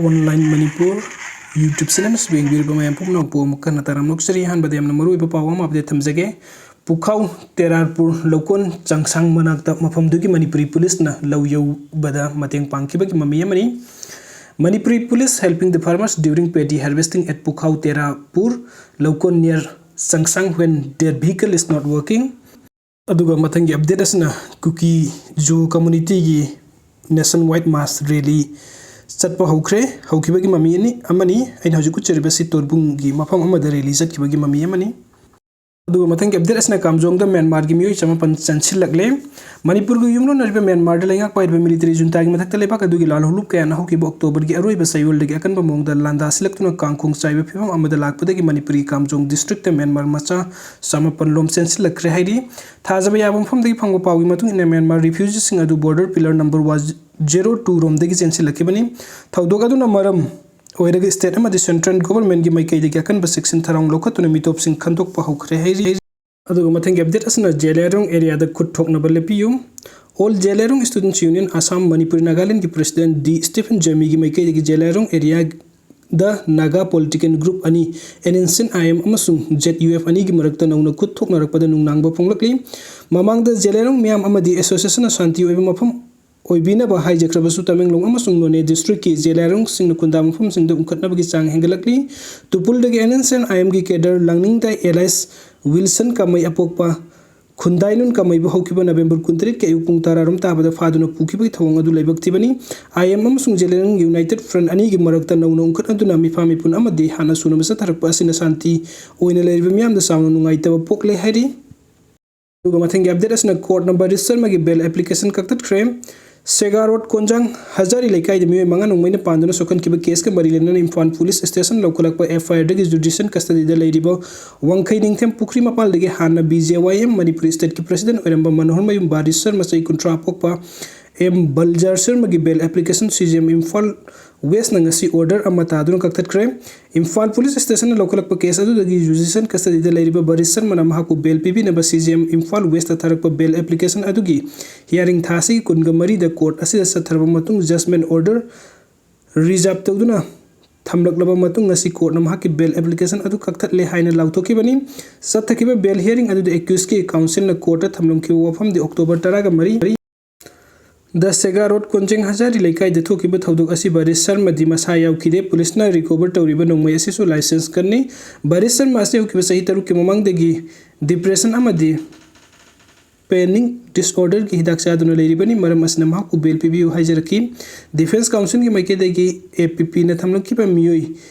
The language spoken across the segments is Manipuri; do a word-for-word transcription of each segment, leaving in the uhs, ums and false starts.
Online Manipur YouTube channel ꯑꯁꯤꯕꯨ ꯌꯦꯡꯕꯤꯔꯤꯕ ꯃꯌꯥꯝ ꯄꯨꯝꯅꯃꯛꯄꯨ ꯑꯃꯨꯛ ꯍꯟꯅ ꯇꯔꯥꯝꯅ ꯑꯣꯛꯆꯔꯤ꯫ ꯑꯍꯥꯟꯕꯗ ꯌꯥꯝꯅ ꯃꯔꯨꯑꯣꯏꯕ ꯄꯥꯎ ꯑꯃ update ꯊꯝꯖꯒꯦ꯫ ꯄꯨꯈꯥꯎ ꯇꯦꯔꯥꯄꯨꯔ ꯂꯧꯀꯣꯟ ꯆꯪꯁꯥꯡ ꯃꯅꯥꯛꯇ ꯃꯐꯝꯗꯨꯒꯤ ꯃꯅꯤꯄꯨꯔꯤ ꯄꯨꯂꯤꯁꯅ ꯂꯧ ꯌꯧꯕꯗ ꯃꯇꯦꯡ ꯄꯥꯡꯈꯤꯕꯒꯤ ꯃꯃꯤ ꯑꯃꯅꯤ꯫ Manipuri police helping the farmers during paddy harvesting at Pukhau Terapur Laukon near Changsang when their vehicle is not working꯫ ꯑꯗꯨꯒ ꯃꯊꯪꯒꯤ update ꯑꯁꯤꯅ ꯀꯨꯀꯤ ꯖꯣ communityꯒꯤ nationwide mass rally ꯆꯠꯄ ꯍꯧꯈ꯭ꯔꯦ꯫ ꯍꯧꯈꯤꯕꯒꯤ ꯃꯃꯤ ꯑꯅꯤ ꯑꯃꯅꯤ꯫ ꯑꯩꯅ ꯍꯧꯖꯤꯛ ꯎꯠꯆꯔꯤꯕꯁꯤ ꯇꯣꯔꯕꯨꯡꯒꯤ ꯃꯐꯝ ꯑꯃꯗ rally ꯆꯠꯈꯤꯕꯒꯤ ꯃꯃꯤ ꯑꯃꯅꯤ꯫ ꯑꯗꯨꯒ ꯃꯊꯪꯒꯤ update ꯑꯁꯤꯅ ꯀꯥꯝꯖꯣꯡꯗ ꯃ꯭ꯌꯥꯟꯃꯥꯔꯒꯤ ꯃꯤꯑꯣꯏ ꯆꯃꯥꯄꯟ ꯆꯪꯁꯤꯜꯂꯛꯂꯦ꯫ ꯃꯅꯤꯄꯨꯔꯒꯤ ꯌꯨꯝꯂꯣꯟꯅꯔꯤꯕ ꯃ꯭ꯌꯥꯟꯃꯥꯔꯗ ꯂꯩꯉꯥꯛ ꯄꯥꯏꯔꯤꯕ military juntaꯒꯤ ꯃꯊꯛꯇ ꯂꯩꯕꯥꯛ ꯑꯗꯨꯒꯤ ꯂꯥꯜꯍꯧꯂꯨꯞ ꯀꯌꯥꯅ ꯍꯧꯈꯤꯕ Octoberꯒꯤ ꯑꯔꯣꯏꯕ ꯆꯌꯣꯜꯗꯒꯤ ꯑꯀꯟꯕ ꯃꯑꯣꯡꯗ ꯂꯥꯟꯗꯥꯁꯤꯜꯂꯛꯇꯨꯅ ꯀꯥꯡꯈꯣꯡ ꯆꯥꯏꯕ ꯐꯤꯕꯝ ꯑꯃꯗ ꯂꯥꯛꯄꯗꯒꯤ ꯃꯅꯤꯄꯨꯔꯒꯤ ꯀꯥꯝꯖꯣꯡ districtꯇ ꯃ꯭ꯌꯥꯟꯃꯥꯔ ꯃꯆꯥ ꯆꯃꯥꯄꯟ ꯂꯣꯝ ꯆꯦꯟꯁꯤꯜꯂꯛꯈ꯭ꯔꯦ ꯍꯥꯏꯔꯤ꯫ ꯊꯥꯖꯕ ꯌꯥꯕ ꯃꯐꯝꯗꯒꯤ ꯐꯪꯕ ꯄꯥꯎꯒꯤ ꯃꯇꯨꯡ ꯏꯟꯅ ꯃ꯭ꯌꯥꯟꯃꯥꯔ refugeeꯁꯤꯡ ꯑꯗꯨ border pillar number one zero two ꯔꯣꯝꯗꯒꯤ ꯆꯦꯟꯁꯤꯜꯂꯛꯈꯤꯕꯅꯤ꯫ ꯊꯧꯗꯣꯛ ꯑꯗꯨꯅ ꯃꯔꯝ ꯑꯣꯏꯔꯒ state ꯑꯃꯗꯤ central governmentꯀꯤ ꯃꯥꯏꯀꯩꯗꯒꯤ ꯑꯀꯟꯕ ꯆꯦꯛꯁꯤꯟ ꯊꯧꯔꯥꯡ ꯂꯧꯈꯠꯇꯨꯅ ꯃꯤꯇꯣꯞꯁꯤꯡ ꯈꯟꯗꯣꯛꯄ ꯍꯧꯈ꯭ꯔꯦ ꯍꯥꯏꯔꯤ꯫ ꯑꯗꯨꯒ ꯃꯊꯪꯒꯤ update ꯑꯁꯤꯅ ꯖꯦꯂꯤꯌꯥꯡꯔꯣꯡ areaꯗ ꯈꯨꯠ ꯊꯣꯛꯅꯕ ꯂꯦꯞꯄꯤꯌꯨ꯫ All Zeliangrong Students Union Assam Manipur Nagalandꯒꯤ president ꯗꯤ ꯁ꯭ꯇꯤꯐꯦꯟ ꯖꯦꯃꯤꯒꯤ ꯃꯥꯏꯀꯩꯗꯒꯤ ꯖꯦꯂꯤꯌꯥꯡꯔꯣꯡ areaꯗ Naga political group ꯑꯅꯤ, NSCN-IM ꯑꯃꯁꯨꯡ ZUF ꯑꯅꯤꯒꯤ ꯃꯔꯛꯇ ꯅꯧꯅ ꯈꯨꯠ ꯊꯣꯛꯅꯔꯛꯄꯗ ꯅꯨꯡꯅꯥꯡꯕ ꯐꯣꯡꯂꯛꯂꯤ꯫ ꯃꯃꯥꯡꯗ ꯖꯦꯂꯤꯌꯥꯡꯔꯣꯡ ꯃꯤꯌꯥꯝ ꯑꯃꯗꯤ associationꯅ ꯁꯥꯟꯇꯤ ꯑꯣꯏꯕ ꯃꯐꯝ ꯑꯣꯏꯕꯤꯅꯕ ꯍꯥꯏꯖꯈ꯭ꯔꯕꯁꯨ, ꯇꯃꯦꯡꯂꯣꯡ ꯑꯃꯁꯨꯡ ꯅꯣꯅꯦ districtꯀꯤ ꯖꯦꯂꯤꯌꯥꯡꯔꯣꯡꯁꯤꯡꯅ ꯈꯨꯟꯗꯥ ꯃꯐꯝꯁꯤꯡꯗ ꯎꯪꯈꯠꯅꯕꯒꯤ ꯆꯥꯡ ꯍꯦꯟꯒꯠꯂꯛꯂꯤ꯫ ꯇꯨꯄꯨꯜꯗꯒꯤ NSCN-IMꯒꯤ cadre ꯂꯥꯡꯅꯤꯡꯊꯥꯏ alias ꯋꯤꯜꯁꯟ ꯀꯃꯩ ꯑꯄꯣꯛꯄ ꯈꯨꯟꯗꯥꯏꯂꯨꯟ ꯀꯃꯩꯕꯨ ꯍꯧꯈꯤꯕ November ꯀꯨꯟꯇꯔꯦꯠꯀꯤ ꯑꯌꯨꯛ ꯄꯨꯡ ꯇꯔꯥꯔꯣꯝ ꯇꯥꯕꯗ ꯐꯥꯗꯨꯅ ꯄꯨꯈꯤꯕꯒꯤ ꯊꯧꯑꯣꯡ ꯑꯗꯨ ꯂꯩꯕꯥꯛꯊꯤꯕꯅꯤ꯫ IM ꯑꯃꯁꯨꯡ ꯖꯦꯂꯤꯌꯥꯡꯔꯣꯡ united front ꯑꯅꯤꯒꯤ ꯃꯔꯛꯇ ꯅꯧꯅ ꯎꯪꯈꯠꯅꯗꯨꯅ ꯃꯤꯐꯥ ꯃꯤꯄꯨꯟ ꯑꯃꯗꯤ ꯍꯥꯟꯅ ꯁꯨꯅꯕ ꯆꯠꯊꯔꯛꯄ ꯑꯁꯤꯅ ꯁꯥꯟꯇꯤ ꯑꯣꯏꯅ ꯂꯩꯔꯤꯕ ꯃꯤꯌꯥꯝꯗ ꯆꯥꯎꯅ ꯅꯨꯡꯉꯥꯏꯇꯕ ꯄꯣꯛꯂꯦ ꯍꯥꯏꯔꯤ꯫ ꯑꯗꯨꯒ ꯃꯊꯪꯒꯤ update ꯑꯁꯤꯅ courtꯅ ꯕꯔꯤꯁ ꯁꯔꯃꯒꯤ bail application ꯀꯛꯊꯠꯈ꯭ꯔꯦ꯫ ꯁꯦꯒꯥ road ꯀꯣꯟꯖꯥꯡ ꯍꯖꯥꯔꯤ ꯂꯩꯀꯥꯏꯗ ꯃꯤꯑꯣꯏ ꯃꯉꯥ ꯅꯣꯡꯃꯩꯅ ꯄꯥꯟꯗꯨꯅ ꯁꯣꯛꯍꯟꯈꯤꯕ caseꯀ ꯃꯔꯤ ꯂꯩꯅꯅ ꯏꯝꯐꯥꯜ police stationꯅ ꯂꯧꯈꯠꯂꯛꯄ FIRꯗꯒꯤ judicial custodyꯗ ꯂꯩꯔꯤꯕ ꯋꯥꯡꯈꯩ ꯅꯤꯡꯊꯦꯝ ꯄꯨꯈ꯭ꯔꯤ ꯃꯄꯥꯜꯗꯒꯤ ꯍꯥꯟꯅ BJYM ꯃꯅꯤꯄꯨꯔꯤ stateꯀꯤ president ꯑꯣꯏꯔꯝꯕ ꯃꯅꯣꯍꯔꯃꯌꯨꯝ ꯕꯔꯤꯁ ꯁꯔꯃ ꯆꯍꯤ ꯀꯨꯟꯊ꯭ꯔꯥ ꯄꯣꯛꯄ ꯑꯦꯝ ꯕꯜꯖꯥꯔ ꯁꯔꯃꯒꯤ bail application CJM ꯏꯝꯐꯥꯜ Westꯅ ꯉꯁꯤ order ꯑꯃ ꯇꯥꯗꯨꯅ ꯀꯛꯊꯠꯈ꯭ꯔꯦ꯫ ꯏꯝꯐꯥꯜ police stationꯅ ꯂꯧꯈꯠꯂꯛꯄ case ꯑꯗꯨꯗꯒꯤ judicial custodyꯗ ꯂꯩꯔꯤꯕ ꯕꯔꯤꯁ ꯁꯔꯃꯅ ꯃꯍꯥꯛꯄꯨ bail ꯄꯤꯕꯤꯅꯕ CJM ꯏꯝꯐꯥꯜ Westꯇ ꯊꯥꯔꯛꯄ bail application ꯑꯗꯨꯒꯤ hearing ꯊꯥ ꯑꯁꯤꯒꯤ ꯀꯨꯟꯒ ꯃꯔꯤꯗ court ꯑꯁꯤꯗ ꯆꯠꯊꯔꯕ ꯃꯇꯨꯡ judgment order ꯔꯤꯖꯥꯔꯚ ꯇꯧꯗꯨꯅ ꯊꯝꯂꯛꯂꯕ ꯃꯇꯨꯡ, ꯉꯁꯤ ꯀꯣꯔꯠꯅ ꯃꯍꯥꯛꯀꯤ ꯕꯦꯜ ꯑꯦꯄ꯭ꯂꯤꯀꯦꯁꯟ ꯑꯗꯨ ꯀꯛꯊꯠꯂꯦ ꯍꯥꯏꯅ ꯂꯥꯎꯊꯣꯛꯈꯤꯕꯅꯤ꯫ ꯆꯠꯊꯈꯤꯕ ꯕꯦꯜ ꯍꯤꯌꯥꯔꯤꯡ ꯑꯗꯨꯗ ꯑꯦꯀ꯭ꯌꯨꯁꯀꯤ ꯀꯥꯎꯟꯁꯤꯜꯅ ꯀꯣꯔꯠꯇ ꯊꯝꯂꯝꯈꯤꯕ ꯋꯥꯐꯝꯗꯤ ꯑꯣꯛꯇꯣꯕꯔ ꯇꯔꯥꯒ ꯃꯔꯤ, ꯗ ꯁꯦꯒꯥ ꯔꯣꯗ, ꯀꯣꯟꯖꯦꯡ ꯍꯖꯥꯔꯤ ꯂꯩꯀꯥꯏꯗ ꯊꯣꯛꯈꯤꯕ ꯊꯧꯗꯣꯛ ꯑꯁꯤ ꯕꯥꯔꯤꯁ ꯁꯔꯃꯗꯤ ꯃꯁꯥ ꯌꯥꯎꯈꯤꯗꯦ꯫ ꯄꯨꯂꯤꯁꯅ ꯔꯤꯀꯣꯚꯔ ꯇꯧꯔꯤꯕ ꯅꯣꯡꯃꯩ ꯑꯁꯤꯁꯨ ꯂꯥꯏꯁꯦꯟꯁ ꯒꯟꯅꯤ꯫ ꯕꯥꯔꯤꯁ ꯁꯔꯃ ꯑꯁꯤ ꯍꯧꯈꯤꯕ ꯆꯍꯤ ꯇꯔꯨꯛꯀꯤ ꯃꯃꯥꯡꯗꯒꯤ ꯗꯤꯄ꯭ꯔꯦꯁꯟ ꯑꯃꯗꯤ ꯄꯦꯅꯤꯛ ꯗꯤꯁꯑꯣꯔꯗꯔꯒꯤ ꯍꯤꯗꯥꯛ ꯆꯥꯗꯨꯅ ꯂꯩꯔꯤꯕꯅꯤ꯫ ꯃꯔꯝ ꯑꯁꯤꯅ ꯃꯍꯥꯛꯄꯨ ꯕꯦꯜ ꯄꯤꯕꯤꯌꯨ ꯍꯥꯏꯖꯔꯛꯈꯤ꯫ ꯗꯤꯐꯦꯟꯁ ꯀꯥꯎꯟꯁꯤꯜꯒꯤ ꯃꯥꯏꯀꯩꯗꯒꯤ ꯑꯦ ꯄꯤ ꯄꯤꯅ ꯊꯝꯂꯛꯈꯤꯕ ꯃꯤꯑꯣꯏ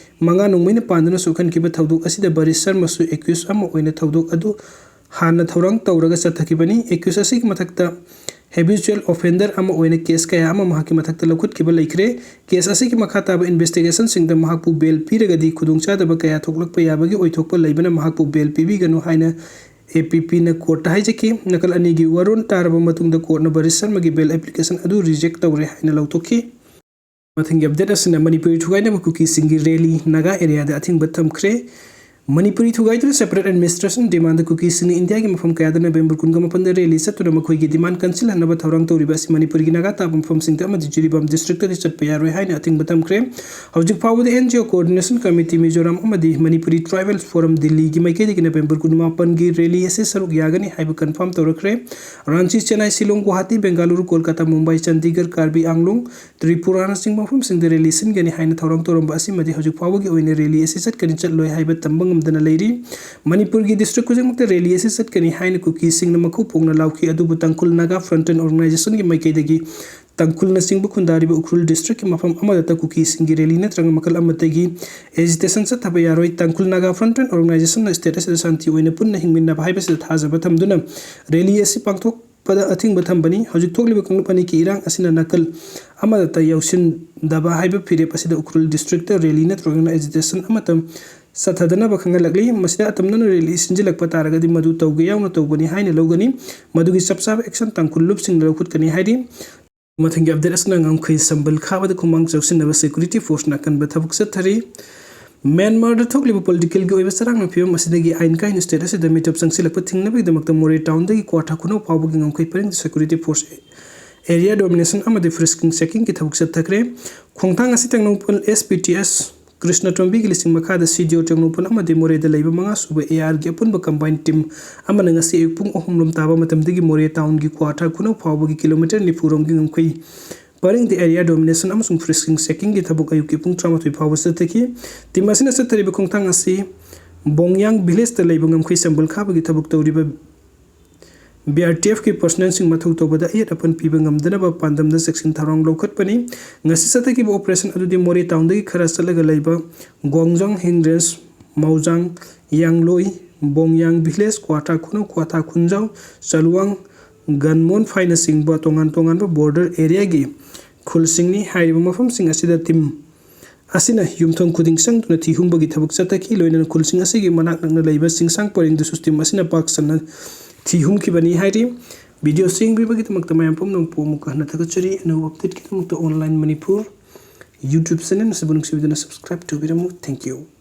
ꯃꯉꯥ ꯅꯣꯡꯃꯩꯅ ꯄꯥꯟꯗꯨꯅ ꯁꯣꯛꯍꯟꯈꯤꯕ ꯊꯧꯗꯣꯛ ꯑꯁꯤꯗ ꯕꯥꯔꯤꯁ ꯁꯔꯃꯁꯨ ꯑꯦꯀ꯭ꯌꯨꯁ ꯑꯃ ꯑꯣꯏꯅ ꯊꯧꯗꯣꯛ ꯑꯗꯨ ꯍꯥꯟꯅ ꯊꯧꯔꯥꯡ ꯇꯧꯔꯒ ꯆꯠꯊꯈꯤꯕꯅꯤ꯫ ꯑꯦꯀ꯭ꯌꯨꯁ ꯑꯁꯤꯒꯤ ꯃꯊꯛꯇ ꯍꯦꯕꯤꯆꯨꯋꯦꯜ ꯑꯣꯐꯦꯟꯗꯔ ꯑꯃ ꯑꯣꯏꯅ ꯀꯦꯁ ꯀꯌꯥ ꯑꯃ ꯃꯍꯥꯛꯀꯤ ꯃꯊꯛꯇ ꯂꯧꯈꯠꯈꯤꯕ ꯂꯩꯈ꯭ꯔꯦ꯫ ꯀꯦꯁ ꯑꯁꯤꯒꯤ ꯃꯈꯥ ꯇꯥꯕ ꯏꯟꯚꯦꯁꯇꯤꯒꯦꯁꯟꯁꯤꯡꯗ ꯃꯍꯥꯛꯄꯨ ꯕꯦꯜ ꯄꯤꯔꯒꯗꯤ ꯈꯨꯗꯣꯡꯆꯥꯗꯕ ꯀꯌꯥ ꯊꯣꯛꯂꯛꯄ ꯌꯥꯕꯒꯤ ꯑꯣꯏꯊꯣꯛꯄ ꯂꯩꯕꯅ ꯃꯍꯥꯛꯄꯨ ꯕꯦꯜ ꯄꯤꯕꯤꯒꯅꯨ ꯍꯥꯏꯅ ꯑꯦ ꯄꯤ ꯄꯤꯅ ꯀꯣꯔꯠꯇ ꯍꯥꯏꯖꯈꯤ꯫ ꯅꯥꯀꯜ ꯑꯅꯤꯒꯤ ꯋꯥꯔꯣꯜ ꯇꯥꯔꯕ ꯃꯇꯨꯡꯗ ꯀꯣꯔꯠꯅ ꯕꯥꯔꯤꯁ ꯁꯔꯃꯒꯤ ꯕꯦꯜ ꯑꯦꯄ꯭ꯂꯤꯀꯦꯁꯟ ꯑꯗꯨ ꯔꯤꯖꯦꯛ ꯇꯧꯔꯦ ꯍꯥꯏꯅ ꯂꯧꯊꯣꯛꯈꯤ꯫ ꯃꯊꯪꯒꯤ ꯑꯞꯗꯦꯠ ꯑꯁꯤꯅ ꯃꯅꯤꯄꯨꯔꯤ ꯊꯨꯒꯥꯏꯅꯕ ꯀꯨꯀꯤꯁꯤꯡꯒꯤ ꯔꯦꯂꯤ ꯅꯥꯒꯥ ꯑꯦꯔꯤꯌꯥꯗ ꯑꯊꯤꯡꯕ ꯊꯝꯈ꯭ꯔꯦ꯫ ꯃꯅꯤꯄꯨꯔꯤ ꯊꯨꯒꯥꯏꯗꯨꯅ separate administration demandꯗ ꯀꯨꯀꯤꯁꯤꯡꯅ ꯏꯟꯗꯤꯌꯥꯒꯤ ꯃꯐꯝ ꯀꯌꯥꯗ ꯅꯕꯦꯝꯕꯔ ꯀꯨꯟꯒ ꯃꯥꯄꯟꯗ ꯔꯦꯂꯤ ꯆꯠꯇꯨꯅ ꯃꯈꯣꯏꯒꯤ ꯗꯤꯃꯥꯟ ꯀꯟꯁꯤꯜꯍꯟꯅꯕ ꯊꯧꯔꯥꯡ ꯇꯧꯔꯤꯕ ꯑꯁꯤ ꯃꯅꯤꯄꯨꯔꯒꯤ ꯅꯥꯒꯥ ꯇꯥꯕ ꯃꯐꯝꯁꯤꯡꯗ ꯑꯃꯗꯤ ꯖꯤꯔꯤꯕꯥꯝ ꯗꯤꯁꯇ꯭ꯔꯤꯛꯇꯗꯤ ꯆꯠꯄ ꯌꯥꯔꯣꯏ ꯍꯥꯏꯅ ꯑꯊꯤꯡꯕ ꯊꯝꯈ꯭ꯔꯦ꯫ ꯍꯧꯖꯤꯛ ꯐꯥꯎꯕꯗ and G O coordination committee Mizoram ꯑꯃꯗꯤ ꯃꯅꯤꯄꯨꯔꯤ ꯇ꯭ꯔꯥꯏꯕꯦꯜ ꯐꯣꯔꯝ ꯗꯤꯜꯂꯤꯒꯤ ꯃꯥꯏꯀꯩꯗꯒꯤ ꯅꯕꯦꯝꯕꯔ ꯀꯨꯟꯃꯥꯄꯟꯒꯤ ꯔꯦꯂꯤ ꯑꯁꯤ ꯁꯔꯨꯛ ꯌꯥꯒꯅꯤ ꯍꯥꯏꯕ ꯀꯟꯐꯥꯔꯝ ꯇꯧꯔꯛꯈ꯭ꯔꯦ꯫ ꯔꯥꯟꯆꯤ, ꯆꯦꯟꯅꯥꯏ, ꯁꯤꯂꯣꯡ, ꯒꯨꯋꯥꯍꯥꯇꯤ, ꯕꯦꯡꯒꯥꯂꯨꯔꯨ, ꯀꯣꯜꯀꯥꯇꯥ, ꯃꯨꯝꯕꯥꯏ, ꯆꯥꯟꯗꯤꯒꯔ, ꯀꯥꯔꯕꯤ ꯑꯥꯡꯂꯣꯡ, ꯇ꯭ꯔꯤꯄꯨꯔꯥꯅꯆꯤꯡꯕ ꯃꯐꯝꯁꯤꯡꯗ ꯔꯦꯂꯤ ꯁꯤꯟꯒꯅꯤ ꯍꯥꯏꯅ ꯊꯧꯔꯥꯡ ꯇꯧꯔꯝꯕ ꯑꯁꯤꯃꯗꯤ ꯍꯧꯖꯤꯛ ꯐꯥꯎꯕꯒꯤ ꯑꯣꯏꯅ ꯔꯦꯂꯤ ꯑꯁꯤ ꯆꯠꯀꯅꯤ ꯆꯠꯂꯣꯏ ꯍꯥꯏꯕ ꯇꯝꯕ ꯉꯝꯗꯅ ꯂꯩꯔꯤ꯫ ꯃꯅꯤꯄꯨꯔꯒꯤ ꯗꯤꯁꯇ꯭ꯔꯤꯛ ꯈꯨꯗꯤꯡꯃꯛꯇ ꯔꯦꯂꯤ ꯑꯁꯤ ꯆꯠꯀꯅꯤ ꯍꯥꯏꯅ ꯀꯨꯀꯤꯁꯤꯡꯅ ꯃꯈꯧ ꯐꯣꯡꯅ ꯂꯥꯎꯈꯤ, ꯑꯗꯨꯕꯨ ꯇꯥꯡꯈꯨꯜ ꯅꯥꯒꯥ ꯐ꯭ꯔꯟꯇꯦꯟ ꯑꯣꯔꯒꯅꯥꯏꯖꯦꯁꯟꯒꯤ ꯃꯥꯏꯀꯩꯗꯒꯤ ꯇꯥꯡꯈꯨꯜꯅꯆꯤꯡꯕ ꯈꯨꯟꯗꯥꯔꯤꯕ ꯎꯈ꯭ꯔꯨꯜ ꯗꯤꯁꯇ꯭ꯔꯤꯛꯀꯤ ꯃꯐꯝ ꯑꯃꯗꯇ ꯀꯨꯀꯤꯁꯤꯡꯒꯤ ꯔꯦꯂꯤ ꯅꯠꯇ꯭ꯔꯒ ꯃꯈꯜ ꯑꯃꯠꯇꯒꯤ ꯑꯦꯖꯤꯇꯦꯁꯟ ꯆꯠꯊꯕ ꯌꯥꯔꯣꯏ꯫ ꯇꯥꯡꯈꯨꯜ ꯅꯥꯒꯥ ꯐ꯭ꯔꯟꯇꯦꯟ ꯑꯣꯔꯒꯅꯥꯏꯖꯦꯁꯟꯅ ꯁ꯭ꯇꯦꯠ ꯑꯁꯤꯗ ꯁꯥꯟꯇꯤ ꯑꯣꯏꯅ ꯄꯨꯟꯅ ꯍꯤꯡꯃꯤꯟꯅꯕ ꯍꯥꯏꯕꯁꯤꯗ ꯊꯥꯖꯕ ꯊꯝꯗꯨꯅ ꯔꯦꯂꯤ ꯑꯁꯤ ꯄꯥꯡꯊꯣꯛ ꯄꯗ ꯑꯊꯤꯡꯕ ꯊꯝꯕꯅꯤ꯫ ꯍꯧꯖꯤꯛ ꯊꯣꯛꯂꯤꯕ ꯀꯥꯡꯂꯨꯞ ꯑꯅꯤꯒꯤ ꯏꯔꯥꯡ ꯑꯁꯤꯅ ꯅꯥꯀꯜ ꯑꯃꯗꯇ ꯌꯥꯎꯁꯤꯟꯗꯕ ꯍꯥꯏꯕ ꯐꯤꯔꯦꯞ ꯑꯁꯤꯗ ꯎꯈ꯭ꯔꯨꯜ ꯗꯤꯁꯇ꯭ꯔꯤꯛꯇ ꯔꯦꯂꯤ ꯅꯠꯇ꯭ꯔꯒꯅ ꯑꯦꯖꯤꯇꯦꯁꯟ ꯑꯃꯠꯇ ꯆꯠꯊꯗꯅꯕ ꯈꯪꯍꯜꯂꯛꯂꯤ꯫ ꯃꯁꯤꯗ ꯑꯇꯝꯅꯅ ꯔꯦꯂꯤ ꯁꯤꯟꯖꯤꯜꯂꯛꯄ ꯇꯥꯔꯒꯗꯤ ꯃꯗꯨ ꯇꯧꯒꯦ ꯌꯥꯎꯅ ꯇꯧꯕꯅꯤ ꯍꯥꯏꯅ ꯂꯧꯒꯅꯤ꯫ ꯃꯗꯨꯒꯤ ꯆꯞ ꯆꯥꯕ ꯑꯦꯛꯁꯟ ꯇꯥꯡꯈꯨꯜ ꯂꯨꯞꯁꯤꯡꯅ ꯂꯧꯈꯠꯀꯅꯤ ꯍꯥꯏꯔꯤ꯫ ꯃꯊꯪꯒꯤ ꯑꯞꯗꯦꯠ ꯑꯁꯤꯅ ꯉꯝꯈꯩ ꯁꯝꯕꯜ ꯈꯥꯕꯗ ꯈꯨꯃꯥꯡ ꯆꯥꯎꯁꯤꯟꯅꯕ ꯁꯦꯀ꯭ꯌꯨꯔꯤꯇꯤ ꯐꯣꯔꯁꯅ ꯑꯀꯟꯕ ꯊꯕꯛ ꯆꯠꯊꯔꯤ꯫ ꯃ꯭ꯌꯥꯟꯃꯥꯔꯗ ꯊꯣꯛꯂꯤꯕ ꯄꯣꯂꯤꯇꯤꯀꯦꯜꯒꯤ ꯑꯣꯏꯕ ꯆꯔꯥꯡꯅ ꯐꯤꯕꯝ ꯑꯁꯤꯗꯒꯤ ꯑꯥꯏꯟ ꯀꯥꯏꯅ ꯁ꯭ꯇꯦꯠ ꯑꯁꯤꯗ ꯃꯤꯇꯣꯞ ꯆꯪꯁꯤꯜꯂꯛꯄ ꯊꯤꯡꯅꯕꯒꯤꯗꯃꯛꯇ ꯃꯣꯔꯦ ꯇꯥꯎꯟꯗꯒꯤ ꯀ꯭ꯋꯥꯊꯥ ꯈꯨꯅꯧ ꯐꯥꯎꯕꯒꯤ ꯉꯝꯈꯩ ꯄꯔꯤꯡꯗ ꯁꯦꯀ꯭ꯌꯨꯔꯤꯇꯤ ꯐꯣꯔꯁ ꯑꯦꯔꯤꯌꯥ ꯗꯣꯃꯤꯅꯦꯁꯟ ꯑꯃꯗꯤ ꯐ꯭ꯔꯤꯁꯀꯤꯡ ꯆꯦꯀꯤꯡꯒꯤ ꯊꯕꯛ ꯆꯠꯊꯈ꯭ꯔꯦ꯫ ꯈꯣꯡꯊꯥꯡ ꯑꯁꯤ Tengnoupal S P T S ꯀ꯭ꯔꯤꯁꯅꯇꯣꯝꯕꯤꯒꯤ ꯂꯤꯁꯤꯡ ꯃꯈꯥꯗ C D O ꯇꯦꯡꯅꯧꯄꯜ ꯑꯃꯗꯤ ꯃꯣꯔꯦꯗ ꯂꯩꯕ ꯃꯉꯥ ꯁꯨꯕ A R ꯒꯤ ꯑꯄꯨꯟꯕ combined team ꯑꯃꯅ ꯉꯁꯤ ꯑꯌꯨꯛ ꯄꯨꯡ ꯑꯍꯨꯝ ꯂꯣꯝ ꯇꯥꯕ ꯃꯇꯝꯗꯒꯤ ꯃꯣꯔꯦ townꯒꯤ ꯀ꯭ꯋꯥꯊꯥ ꯈꯨꯅꯧ ꯐꯥꯎꯕꯒꯤ kilometre ꯅꯤꯐꯨ ꯔꯣꯝꯒꯤ ꯉꯝꯈꯩ ꯄꯔꯤꯡꯗ area domination ꯑꯃꯁꯨꯡ frisking checkingꯒꯤ ꯊꯕꯛ ꯑꯌꯨꯛꯀꯤ ꯄꯨꯡ ꯇꯔꯥꯃꯥꯊꯣꯏ ꯐꯥꯎꯕ ꯆꯠꯊꯈꯤ꯫ Team ꯑꯁꯤꯅ ꯆꯠꯊꯔꯤꯕ ꯈꯣꯡꯊꯥꯡ ꯑꯁꯤ ꯕꯣꯡꯌꯥꯡ villageꯇ ꯂꯩꯕ ꯉꯝꯈꯩ ꯁꯝꯕꯜ ꯈꯥꯕꯒꯤ ꯊꯕꯛ ꯇꯧꯔꯤꯕ B R T Fꯀꯤ personnelꯁꯤꯡ ꯃꯊꯧ ꯇꯧꯕꯗ ꯑꯌꯦꯠ ꯑꯄꯟ ꯄꯤꯕ ꯉꯝꯗꯅꯕ ꯄꯥꯟꯗꯝꯗ ꯆꯦꯛꯁꯤꯟ ꯊꯧꯔꯥꯡ ꯂꯧꯈꯠꯄꯅꯤ꯫ ꯉꯁꯤ ꯆꯠꯊꯈꯤꯕ operation ꯑꯗꯨꯗꯤ ꯃꯣꯔꯦ townꯗꯒꯤ ꯈꯔ ꯆꯠꯂꯒ ꯂꯩꯕ ꯒꯣꯡꯖꯥꯡ Hill Range, ꯃꯧꯖꯥꯡ, ꯌꯥꯡꯂꯣꯏ, ꯕꯣꯡꯌꯥꯡ village, ꯀ꯭ꯋꯥꯊꯥ ꯈꯨꯅꯧ, ꯀ꯭ꯋꯥꯊꯥ ꯈꯨꯟꯖꯥꯎ, ꯆꯂꯨꯋꯥꯡ, ꯒꯟꯃꯣꯟ ꯐꯥꯏꯅꯆꯤꯡꯕ ꯇꯣꯉꯥꯟ ꯇꯣꯉꯥꯟꯕ border areaꯒꯤ ꯈꯨꯜꯁꯤꯡꯅꯤ꯫ ꯍꯥꯏꯔꯤꯕ ꯃꯐꯝꯁꯤꯡ ꯑꯁꯤꯗ team ꯑꯁꯤꯅ ꯌꯨꯝꯊꯣꯡ ꯈꯨꯗꯤꯡ ꯆꯪꯗꯨꯅ ꯊꯤ ꯍꯨꯝꯕꯒꯤ ꯊꯕꯛ ꯆꯠꯊꯈꯤ꯫ ꯂꯣꯏꯅꯅ ꯈꯨꯜꯁꯤꯡ ꯑꯁꯤꯒꯤ ꯃꯅꯥꯛ ꯅꯛꯅ ꯂꯩꯕ ꯆꯤꯡꯁꯥꯡ ꯄꯔꯤꯡꯗꯁꯨ team ꯑꯁꯤꯅ ꯄꯥꯛ ꯁꯟꯅ ꯊꯤ ꯍꯨꯝꯈꯤꯕꯅꯤ ꯍꯥꯏꯔꯤ꯫ Video ꯌꯦꯡꯕꯤꯕꯒꯤꯗꯃꯛꯇ ꯃꯌꯥꯝ ꯄꯨꯝꯅꯃꯛꯄꯨ ꯑꯃꯨꯛꯀ ꯍꯟꯅ ꯊꯥꯒꯠꯆꯔꯤ꯫ ꯑꯅꯧꯕ updateꯀꯤꯗꯃꯛꯇ Online Manipur YouTube channel ꯑꯁꯤꯕꯨ ꯅꯨꯡꯁꯤꯕꯤꯗꯨꯅ subscribe ꯇꯧꯕꯤꯔꯝꯃꯨ꯫ Thank you꯫